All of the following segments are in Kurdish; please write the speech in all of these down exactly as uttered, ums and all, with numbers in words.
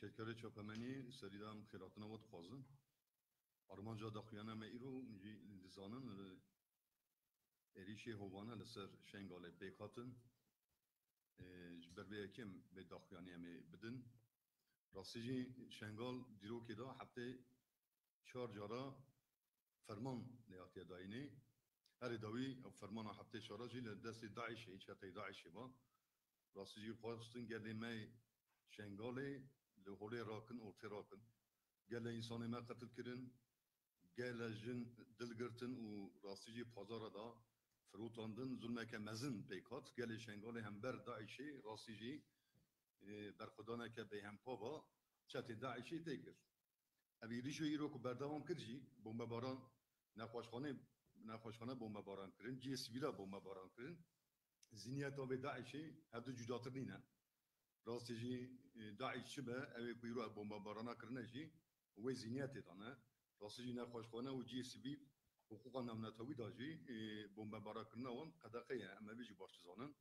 Kedkarê çapemenî serî de em xêrhatina we dixwazin. Armanca daxuyana me îro, hûn jî dizanin, êrîşê hovane li ser Şengalê pêk hatin. Ê, ji ber vê yekê em vê daxuyaniyê em ê bidin. Rastî jî Şengal dîrokê de heftê çar cara ferman lê hatiye dayînê. Herê dawî ew fermana heftê çara jî li destê DAIŞê, çeteyê DAIŞê ve. Rastî jî xwestin gelê me Şengalê li holê rakin, ortê rakin. Gelê însanê me qetil kirin, gelê jin dil girtin û rastî jî pazara da firotandin, zulmeke mezin pêk hat. Gelê Şengalê hember DAIŞê rastî jî, e, berxwedaneke bêhempa va çetê DAIŞê tê kir. Ev êrîşo îro ku berdewam kir jî, bombebaran nexweşxanê, nexweşxane bombebaran kirin, cihê sivîla bombebaran kirin. Zihniyeta vê DAIŞê hevdu cudatir nîne. Rastî jî, e, DAIŞ çi be, ew ê ku îro ev bombebarana kirine jî, wê zihniyetê de ne. Rastî jî nexweşxane û cihê sivîl, hiqûqa navnetewî de jî, e, bombebaran kirina wan qedexe ye. Em evî jî baş dizanin.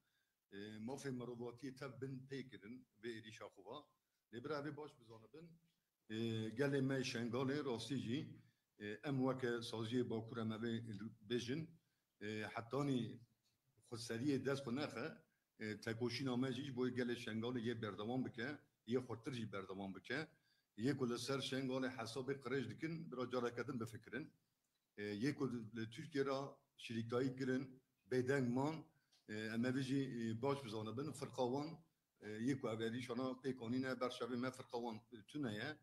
E, mafê mirovatiyê tev bin pê kirin vê êrîşa xwe va. Lê bira evê baş bizanibin, e, gelê me Şengalê rastî jî, e, em weke saziyê Bakur em evê bêjin, e, hetanî xweseriyê dest xwe nexe, e, tekoşîna me jî ji bo gelê Şengalê yê berdewam bike, yê xurtir jî berdewam bike. Yê ku li ser Şengalê hesabê qirêj dikin, bira careke din bifikirin. E, yê ku li Tirkiye re şirîkayî kirin, bêdeng man, e, em ê vê jî, e, baş bizanibin. Firqa wan, e, yê ku ev êrîşana pêk anîne, berşevê me firqa wan, e, tune ye.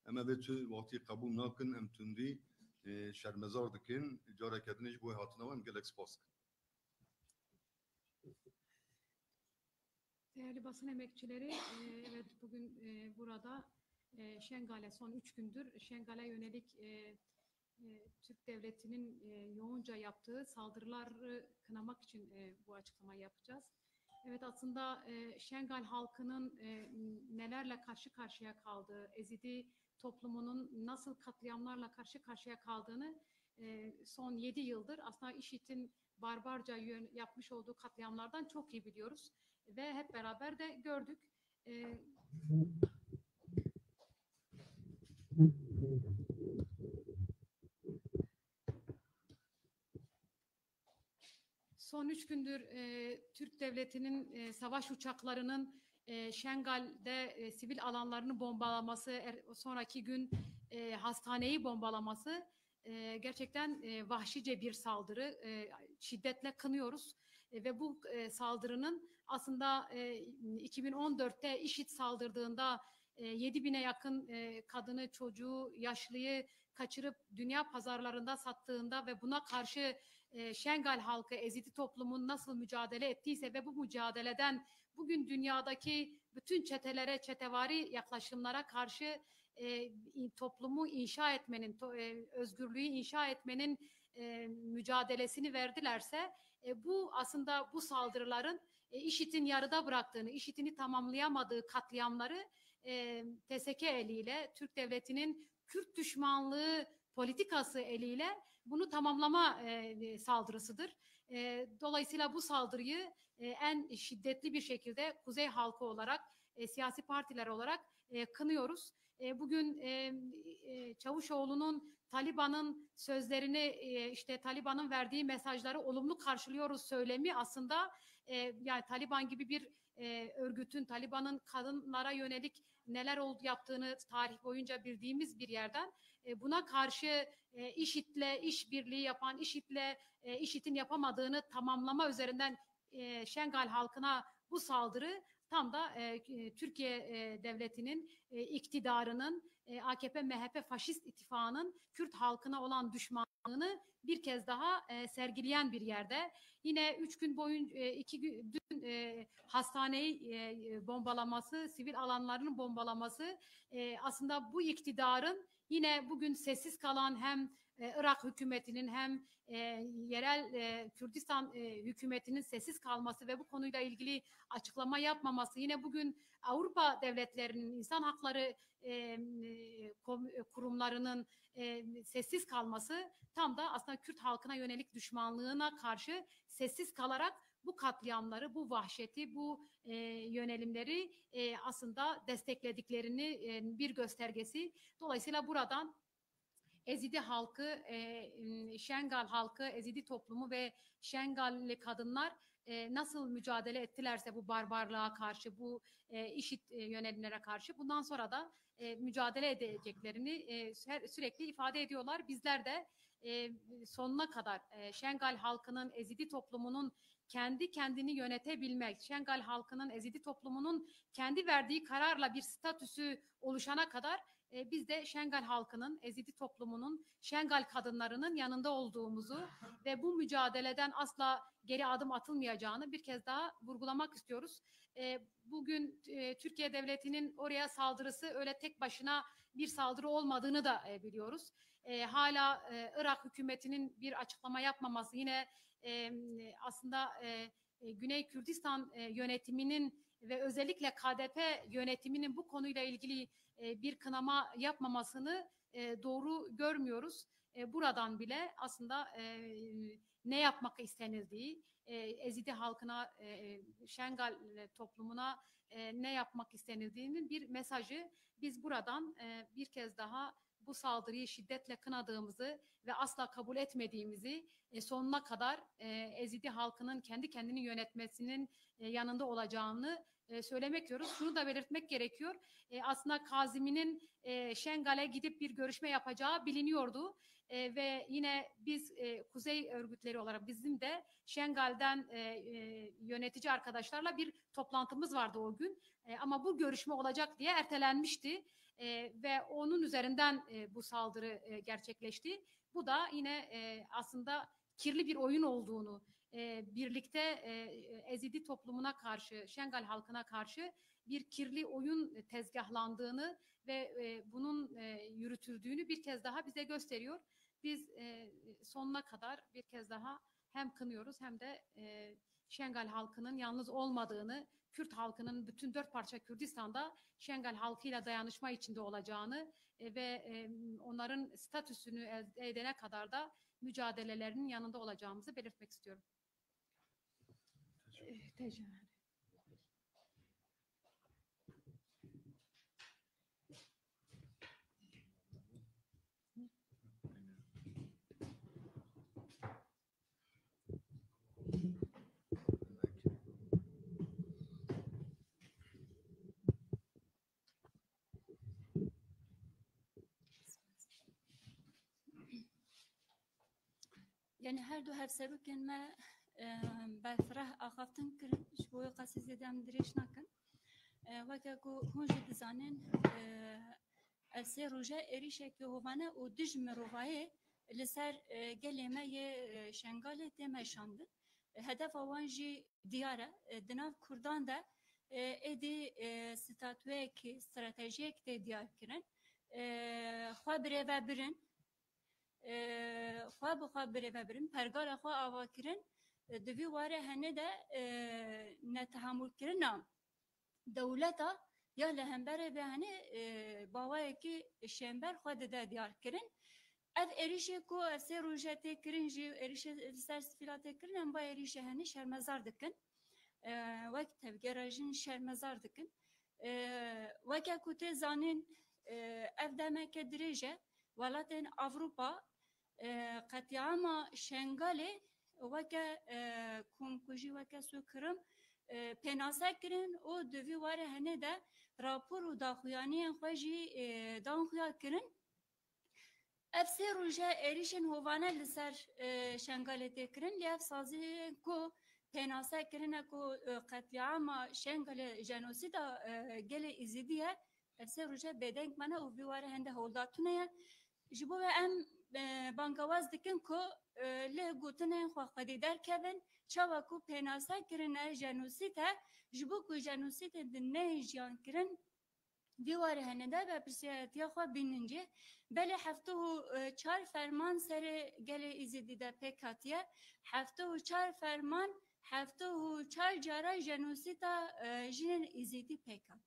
Em ê vê tu wextî qebûl nakin, em tundî, e, şermezar dikin. Careke din jî bo hatina wan gelek spas dikin. Değerli basın emekçileri, e, evet, bugün, e, burada, e, Şengal'e, son üç gündür Şengal'e yönelik, e, e, Türk devletinin, e, yoğunca yaptığı saldırıları kınamak için, e, bu açıklamayı yapacağız. Evet, aslında, e, Şengal halkının, e, nelerle karşı karşıya kaldığı, Ezidi toplumunun nasıl katliamlarla karşı karşıya kaldığını, e, son yedi yıldır aslında IŞİD'in barbarca yön-, yapmış olduğu katliamlardan çok iyi biliyoruz ve hep beraber de gördük. E, Son üç gündür, e, Türk devletinin, e, savaş uçaklarının, e, Şengal'de, e, sivil alanlarını bombalaması, er-, sonraki gün, e, hastaneyi bombalaması, e, gerçekten, e, vahşice bir saldırı. E, şiddetle kınıyoruz. E, ve bu, e, saldırının aslında, e, iki bin on dörtte IŞİD saldırdığında, e, yedi bine yakın, e, kadını, çocuğu, yaşlıyı kaçırıp dünya pazarlarında sattığında ve buna karşı, e, Şengal halkı, Ezidi toplumun nasıl mücadele ettiyse ve bu mücadeleden bugün dünyadaki bütün çetelere, çetevari yaklaşımlara karşı, e, in-, toplumu inşa etmenin, to-, e, özgürlüğü inşa etmenin, e, mücadelesini verdilerse, e, bu aslında bu saldırıların, e, IŞİD'in yarıda bıraktığını, IŞİD'ini tamamlayamadığı katliamları, e, T S K eliyle, Türk devletinin Kürt düşmanlığı politikası eliyle bunu tamamlama, e, saldırısıdır. E, dolayısıyla bu saldırıyı, e, en şiddetli bir şekilde Kuzey halkı olarak, e, siyasi partiler olarak, e, kınıyoruz. E, bugün, e, e, Çavuşoğlu'nun, Taliban'ın sözlerini, e, işte Taliban'ın verdiği mesajları olumlu karşılıyoruz söylemi aslında, e, yani Taliban gibi bir, e, örgütün, Taliban'ın kadınlara yönelik neler oldu yaptığını tarih boyunca bildiğimiz bir yerden, e, buna karşı, e, IŞİD'le işbirliği yapan, IŞİD'le, e, IŞİD'in yapamadığını tamamlama üzerinden, e, Şengal halkına bu saldırı tam da, e, e, Türkiye, e, devletinin, e, iktidarının, e, A K P M H P faşist ittifakının Kürt halkına olan düşmanlığını bir kez daha, e, sergileyen bir yerde. Yine üç gün boyun-, e, iki gün, dün, e, hastaneyi, e, e, bombalaması, sivil alanların bombalaması, e, aslında bu iktidarın yine bugün sessiz kalan hem, e, Irak hükümetinin hem, e, yerel, e, Kürdistan, e, hükümetinin sessiz kalması ve bu konuyla ilgili açıklama yapmaması, yine bugün Avrupa devletlerinin insan hakları, e, e, kom-, e, kurumlarının, e, sessiz kalması tam da aslında Kürt halkına yönelik düşmanlığına karşı sessiz kalarak bu katliamları, bu vahşeti, bu, e, yönelimleri, e, aslında desteklediklerini, e, bir göstergesi. Dolayısıyla buradan Ezidi halkı, e, m, Şengal halkı, Ezidi toplumu ve Şengalli kadınlar, e, nasıl mücadele ettilerse bu barbarlığa karşı, bu, e, işit, e, yönelimlere karşı bundan sonra da, e, mücadele edeceklerini, e, her, sürekli ifade ediyorlar. Bizler de, e, sonuna kadar, e, Şengal halkının, Ezidi toplumunun kendi kendini yönetebilmek, Şengal halkının, Ezidi toplumunun kendi verdiği kararla bir statüsü oluşana kadar, e, biz de Şengal halkının, Ezidi toplumunun, Şengal kadınlarının yanında olduğumuzu ve bu mücadeleden asla geri adım atılmayacağını bir kez daha vurgulamak istiyoruz. E, bugün, e, Türkiye Devleti'nin oraya saldırısı öyle tek başına bir saldırı olmadığını da, e, biliyoruz. E, hala, e, Irak hükümetinin bir açıklama yapmaması, yine, e, aslında, e, e, Güney Kürdistan, e, yönetiminin ve özellikle K D P yönetiminin bu konuyla ilgili, e, bir kınama yapmamasını, e, doğru görmüyoruz. E, buradan bile aslında, e, ne yapmak istenildiği, e, Ezidi halkına, e, Şengal, e, toplumuna, e, ne yapmak istenildiğinin bir mesajı. Biz buradan, e, bir kez daha bu saldırıyı şiddetle kınadığımızı ve asla kabul etmediğimizi, e, sonuna kadar, e, Ezidi halkının kendi kendini yönetmesinin, e, yanında olacağını, e, söylemek istiyoruz. Şunu da belirtmek gerekiyor. E, aslında Kazimi'nin, e, Şengal'e gidip bir görüşme yapacağı biliniyordu. E, ve yine biz, e, Kuzey örgütleri olarak bizim de Şengal'den, e, e, yönetici arkadaşlarla bir toplantımız vardı o gün. E, ama bu görüşme olacak diye ertelenmişti. E, ve onun üzerinden, e, bu saldırı, e, gerçekleşti. Bu da yine, e, aslında kirli bir oyun olduğunu, e, birlikte, e, Ezidi toplumuna karşı, Şengal halkına karşı bir kirli oyun tezgahlandığını ve, e, bunun, e, yürütüldüğünü bir kez daha bize gösteriyor. Biz, e, sonuna kadar bir kez daha hem kınıyoruz hem de, e, Şengal halkının yalnız olmadığını, Kürt halkının bütün dört parça Kürdistan'da Şengal halkıyla dayanışma içinde olacağını, e, ve, e, onların statüsünü elde edene kadar da mücadelelerinin yanında olacağımızı belirtmek istiyorum. Eh, teşekkür. Yani her du hevserokên me, e, berfireh axaftin kirin, ji bo wê qasî zêde em dirêj nakin. E, weke ku hûn jî dizanin, e, ev sê roje êrîşeke hovane û dij mirovayê li ser, e, gelê me yê, e, Şengalê tê meşandin. E, hedefa wan jî diyar e. E, di nav Kurdan de, e, êdî, e, statûyek, stratejiyek tê diyar kirin. E, xwe birêve birin, e, xwe bi xwe birêve birin, pergala xwe ava kirin, e, di vî warê henê de, e, netehemûlkirina dewleta ya li hemberê vê henê, e, bawayekî şênber xwe dide diyar kirin. Ev êrîşê ku ev sê roje tê kirin jî, êrîşê li ser sivîla tê kirin, em va êrîşê henê şermezar dikin. E, wek tevgera jin şermezar dikin. E, weke ku tê zanîn, e, ev demeke dirêj e, welatên Ewropa, e, qetlîama Şengalê weke, e, komkujî, weke sokirim, e, pênase kirin û di vî warê henê de rapor û daxuyaniyên xwe jî, e, dan xuya kirin. Ev sê roje êrîşên hovane li ser, e, Şengalê tê kirin, lê ev saziyên ku pênase kirine ku, e, qetlîama Şengalê jenosîda, e, gelê Êzidî ye, ev sê roje bêdeng mane û vî warê hende hewlda tune ye. Ji bo ve em, e, bangawaz dikin ku, e, li gotinên xwe xwedî derkevin, çawa ku pênase kirine jenosîd e, ji bo ku jenosîdê di neyê jiyan kirin, vî warê henê de berpirsiyaretiya xwe bînin cih. Belê heftê û çar ferman serê gelê Îzîdî de pêk hatiye. Heftê û çar ferman, heftê û çar cara jenosîda, e, jinên Îzîdî pêk hat.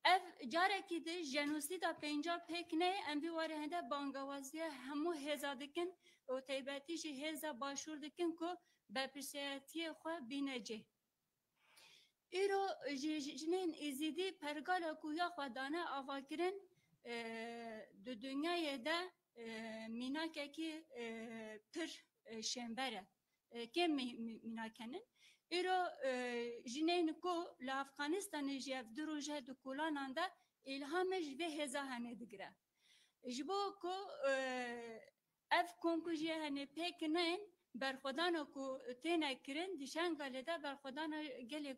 Ev carekî di jenosîda pênca pêk neyê, em vî warê hende bangewaziya hemû hêza dikin û taybetî jî hêza başûr dikin ku berpirsiyetiyê xwe bîne cih. Îro ji, ji, jinên Êzîdî pergala ku ya xwe dane avakirin, e, di dinyayê de, e, mînakekî, e, pir, e, şênber e. E, kêm mî-, mî-, mînak henin. Îro, e, jinên ku li Afganistanê jî ev du roj e di kolanan de îlhamê ji vê hêza hene digire. Ji bo ku, e, ev komkujiye hene pêk neyên, berxwedana ku têne kirin, di Şengalê de berxwedana gelê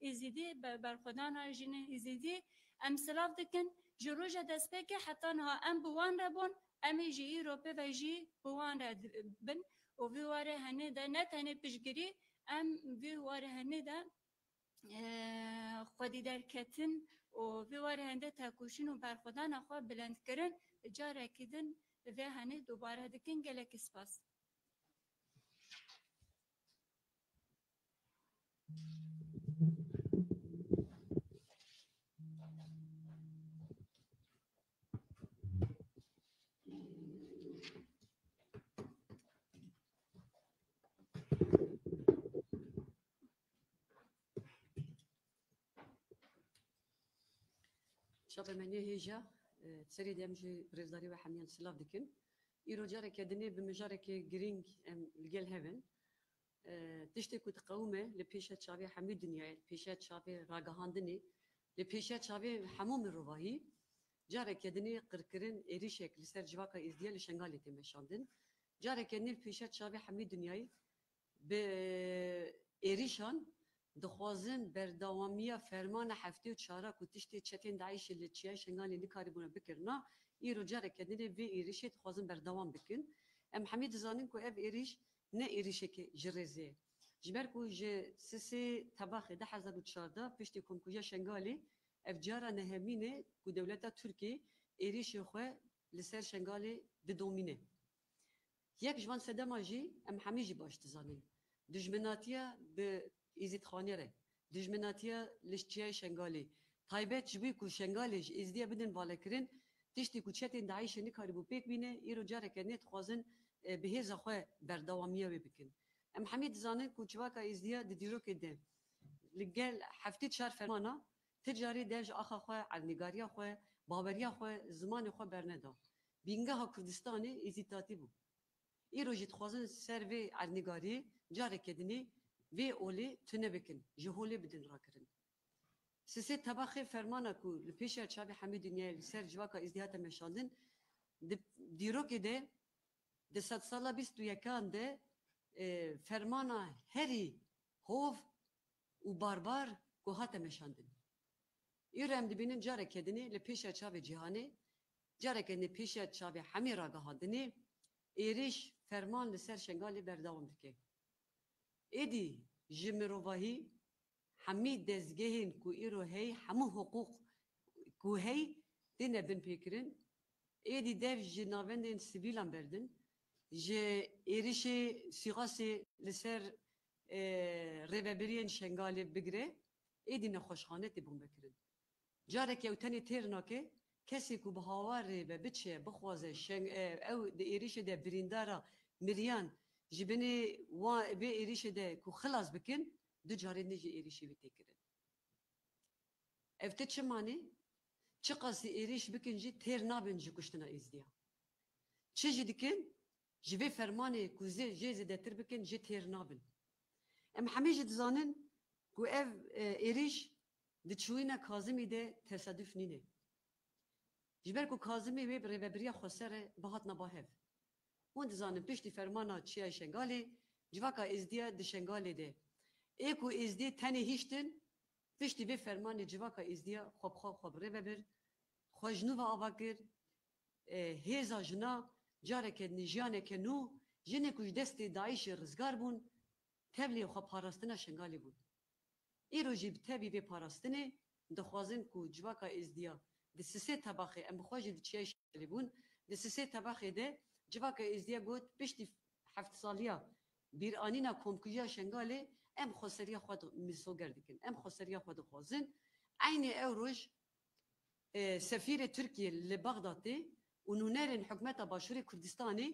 Êzîdî, be-, berxwedana jinên Êzîdî em silav dikin. Ji roja destpêkê heta niha em bi wan re bûn, em ê jî îro pê ve jî bi wan re di-, bin û vî warê henê de ne tenê piştgirî, em vî warê henê de, e, xwedî derketin û vî warê hende tekoşîn û berxwedana xwe bilindkirin, carekî din vê henê dubare dikin. Gelekî spas. Çapemeniyê hêja, e, serê de em jî rêzdarî we hemiyan silav dikin. Îro careke dinê bi mijareke girîng em li gel hev in. E, tiştê ku diqewime li pêşiya çavê hemî dinyayê, li pêşiya çavê ragihandinê, li pêşiya çavê hemû mirovahî, careke dinê qirkirin êrîşek li ser civaka Êzdiya li Şengalê tê meşandin. Careke dinê li pêşiya çavê hemî dinyayê bi êrîşan dixwazin berdewamiya fermana heftê û çar a ku tiştê çetên DAIŞê li Çiyayê Şengalê nikaribûne bikirina, îro careke dinê vê êrîşê dixwazin berdewam bikin. Em hemî dizanin ku ev êrîş ne êrîşeke ji rêzê ye. Ji ber ku ji sisê Tebaxê du hezar û çardeh piştî komkujiya Şengalê ev cara nehemîn e ku dewleta Tirkiyê êrîşê xwe li ser Şengalê didomîne. Yek ji van sedema jî em hemî jî baş dizanin. Dijminatiya bi Êzîdxanê re, dijminatiya li Çiyayê Şengalê, taybet ji bo ku Şengalê ji Êzdiya bidin valekirin, tiştî ku çetên DAIŞê nikaribû pêk bîne, îro careke nê dixwazin, e, bi hêza xwe berdewamiya wê bikin. Em hemî dizanin ku civaka Êzdiya di dîrokê de li gel heftê çar fermana ti carê dev ji axa xwe, erdnîgariya xwe, baweriya xwe, zimanê xwe berneda. Bîngeha Kurdistanê Êzîdtatî bû. Îro jî dixwazin ser vê erdnîgariyê careke dinê vê olê tune bikin, ji holê bidin rakirin. Sisê Tebaxê fermana ku li pêşiya çavê hemî dinyayê li ser civaka Êzidî hate meşandin, di dîrokê de di sedsala bîst û yekan de, e, fermana herî hov û barbar ku hate meşandin. Îro em dibînin careke dinê li pêşiya çavê cîhanê, careke dinê pêşiya çavê hemî ragihandinê êrîş, ferman li ser Şengalê berdewam dike. Êdî ji mirovahî hemî dezgehên ku îro hey, hemû hiqûq ku hey têne binpêkirin, êdî dev ji navendên sivîlan berdin, ji êrişê sûxasê li ser, e, rêvebiriyên Şengalê bigire, êdî nexweşxane tê bombekirin. Careke ew tenê têr nake, kesê ku bi hawarê ve biçe, bixwaze, Şeng-, e, ew di êrişê de birîndara miriyan ji binê wa-, vê êrişê de ku xilas bikin, du carê din jî êrişê wî tê kirin. Ev ti çi manê? Çiqasî êrîş bikin jî têr nabin ji kuştina Êzidiya. Çi jî dikin, ji vê fermanê ku zê-, jê zêdetir bikin, jê têr nabin. Em hemî jî dizanin ku ev, e, êrîş di çûyîna Kazimî de tesaduf nîne. Ji ber ku Kazimî wê bi rêvebiriya xweser re bihatna ba hev. Hûn dizanin piştî fermana Çiyayê Şengalê, civaka Êzdiya di Şengalê de. Ê ku Êzdî tenê hiştin, piştî vê fermanê civaka Êzdiya xwe bi xwe, xwe bi rêvebir, xwe ji nû ve ava kir, e, hêza jina careke dinê jiyaneke nû, jinê ku ji destê DAIŞê rizgar bûn, tevlî xwe parastina Şengalê bûn. Îro jî bi tevî vê parastinê dixwazin ku civaka Êzdiya di sisê Tebaxê, em bi xwe jî di Çiyayê Şengalê bûn, di sisê Tebaxê de civaka Êzdiya got, piştî heft saliya bîranîna komkujiya Şengalê em xweseriya xwe di-, misoger dikin. Em xweseriya xwe dixwazin. Eynî ew roj e, sefîrê Tirkiyê li Bexdatê û nûnerên hikûmeta Başûrê Kurdistanê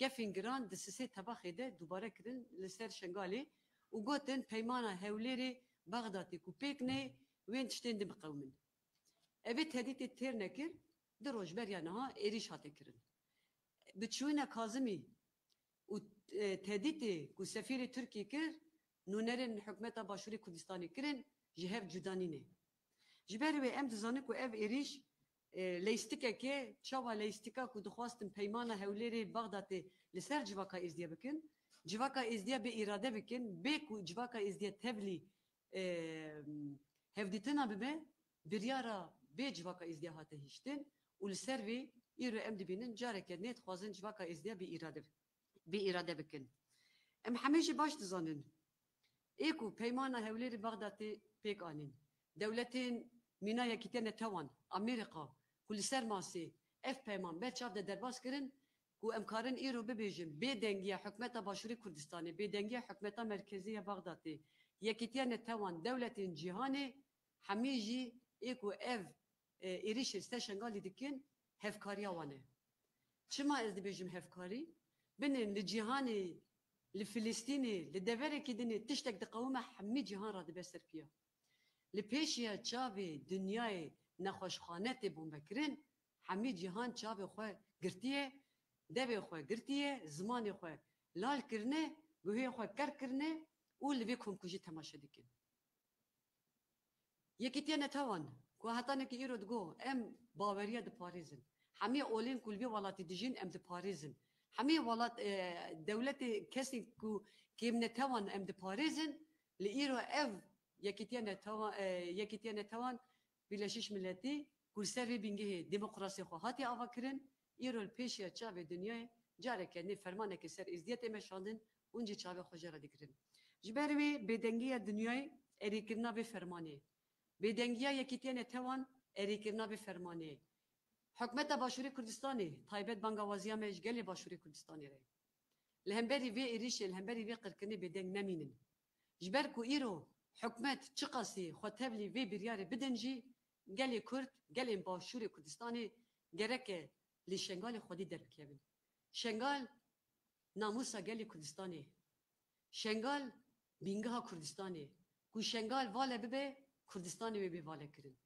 gefên giran di sisê Tebaxê de dubare kirin li ser Şengalê û gotin, peymana Hewlêrê Bexdatê ku pêk neyê, wên tiştên din biqewimin. Evê tedîtê têr nekir, du roj beriya niha êrîş hate kirin. Bi çûyîna Kazimî û, e, tedîtê ku sefîrê Tirkiyê kir, nûnerên hikûmeta Başûrê Kurdistanê kirin, ji hev cuda nîne. Ji ber wê em dizanin ku ev êrîş, e, leystikek e, çawa leystika ku dixwastin peymana Hewlêrê Bexdatê li ser civaka Êzdiya bikin, civaka Êzdiya bê îrade bikin, bê ku civaka Êzdiya tevlî, e, hevdîtina bibe, biryara bê civaka Êzdiya hate hiştin û li ser vê îro em dibînin careke nê dixwazin civaka Êzdiya bê îrade, bê îrade bikin. Em hemî jî baş dizanin. Ê ku peymana Hewlêrê Bexdatê pêk anîn, dewletên Mîna Yekîtiya Netewan, Amerîka, ku li ser masê ev peyman ber çav de derbas kirin, ku em karin îro bibêjin, bêdengiya hikûmeta Başûrê Kurdistanê, bêdengiya hikûmeta merkezî ya Bexdatê, Yekîtiya Netewan, dewletên cîhanê, hemî jî ê ku ev, e, êrîşê ser Şengalê dikin, hevkariya wan e. Çima ez dibêjim hevkarî? Binên li cîhanê, li Filistînê, li deverekî dinê tiştek diqewime, hemî cîhan radibe ser piya. Li pêşiya çavê dinyayê nexweşxane tê bombekirin, hemî cîhan çavê xwe girtiye, devê xwe girtiye, zimanê xwe lal kirine, guhê xwe ker kirine û li vê komkujî temaşe dikin. Yekîtiya Netewan, ku hetanekî îro digo, em baweriya diparêzin. Hemî olên ku li vê welatî dijîn, em diparêzin. Hemî welat, e, dewletê, kesên ku kêm netewan em diparêzin, li îro ev Yekîtiya Netewan, e, Yekîtiya Netewan, Birleşmiş Milletî, ku li ser vê bingehê demokrasiyê xwe hatiye avakirin, îro li pêşiya çavê dinyayê careke nê fermaneke ser Êzdiya tê meşandin, hûn jî çavê xwe jê re digirin. Ji ber wê bêdengiya dinyayê erêkirina vê fermanê, bêdengiya Yekîtiya Netewan erêkirina vê fermanê. Hikûmeta Başûrê Kurdistanê, taybet bangawaziya me ji gelê Başûrê Kurdistanê re. Li hemberî vê êrîşê, li hemberî vê qirkirinê bêdeng nemînin. Ji ber ku îro hikûmet çiqasî xwe tevlî vê biryarê bidin jî, gelê Kurd, gelên Başûrê Kurdistanê gereke li Şengalê xwedî derbikevin. Şengal namûsa gelê Kurdistanê. Şengal bîngeha Kurdistanê. Ku Şengal vale bibe, Kurdistanê wê bê vale kirin.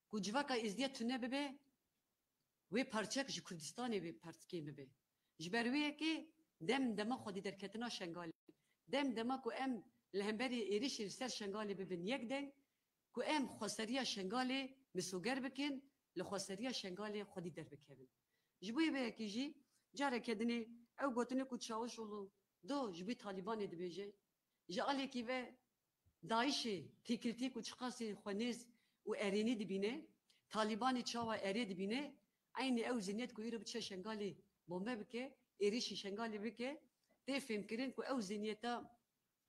Ku civaka Êzdiya tune bibe, wê parçek ji Kurdistanê wê partikê bibe. Ji ber wê yekê dem dema xwedî derketina Şengalê. Dem dema ku em li hemberî êrişê li ser Şengalê bibin yek deng, ku em xweseriya Şengalê misoger bikin, li xweseriya Şengalê xwedî derbikevin. Ji bo vê yekê jî careke dinê ew gotinê ku Çawuşoglu do ji bo Talîbanê dibêje, ji alekî ve DAIŞê têkiltî ku çiqasî xwe nêz û erênî dibîne, Talîbanê çawa erê dibîne, eynî ew zihniyet ku îro biçe Şengalê bombe bike, êrişî Şengalê bike, tê fêmkirin ku ew zihniyeta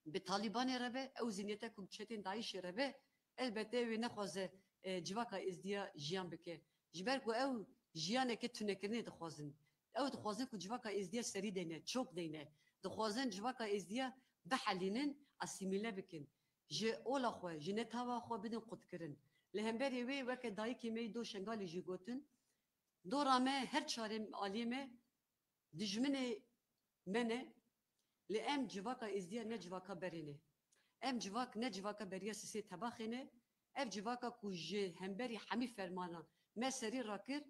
bi Talîbanê re be, ew zihniyeta ku bi çetên DAIŞê re be, elbette wê nexwaze, e, civaka Êzdiya jiyan bike. Ji ber ku ew jiyaneke tunekirinê dixwazin. Ew dixwazin ku civaka Êzdiya serî deyne, çok deyne. Dixwazin civaka Êzdiya bihelînin, asîmîle bikin. Ji ola xwe, ji netava xwe bidin qutkirin. Li hemberî wê weke dayikê me yî do Şengalê jî gotin, dora me her çarê aliyê me dijminê me ne, lê em civaka Êzdiya ne civaka berê ne. Em civak ne civaka beriya sisê Tebaxê ne. Ev civaka ku ji hemberî hemî fermana me serî rakir,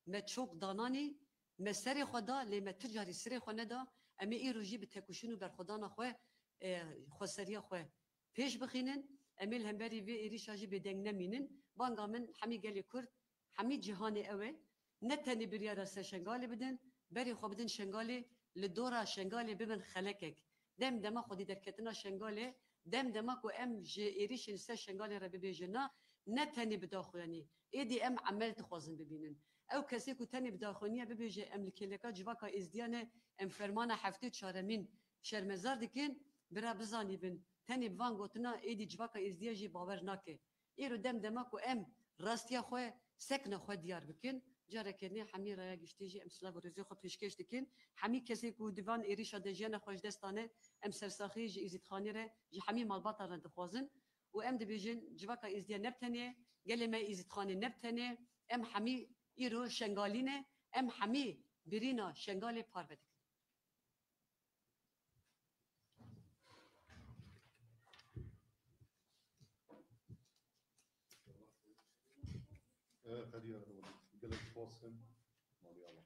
me çok dananî, me serê xwe da, lê me tu carî sirê xwe neda. Em ê îro jî bi têkoşîn û berxwedana xwe, e, xweseriya xwe pêş bixînin. Em ê li hemberî vê êrîşa jî bêdeng nemînin. Banga min hemî gelê Kurd, hemî cîhanê ew e. Ne tenê biryara ser Şengalê bidin, berê xwe bidin Şengalê, li dora Şengalê bibin xelekek. Dem dema xwedî derketina Şengalê, dem dema ku em ji êrîşên li ser Şengalê re bibêjin na, ne tenê bi daxuyanî, êdî em emel dixwazin bibînin. Ew kesê ku tenê bi daxuyaniya bibêje, em li kêleka civaka Êzdiya ne, em fermana heftê çaremîn şermezar dikin, bira bizanîbin, tenê bi van gotina êdî civaka Êzdiya jî bawer nake. Îro dem dema ku em rastiya xwe, sekna xwe diyar bikin, careke nê hemî raya giştî jî em silav û rêzê xwe pêşkêş dikin. Hemî kesê ku di van êrîşa de jiyana xwe ji dest dane, em sersaxî ji Êzîdxanê re, ji hemî malbatan re dixwazin û em dibêjin, civaka Êzdiya ne bi tenê, gelê me Êzîdxanê ne bi tenê, Em hemî îro Şengalî ne, em hemî birîna Şengalê parve dikin. Qedî gelek spas kim. Malî Allah.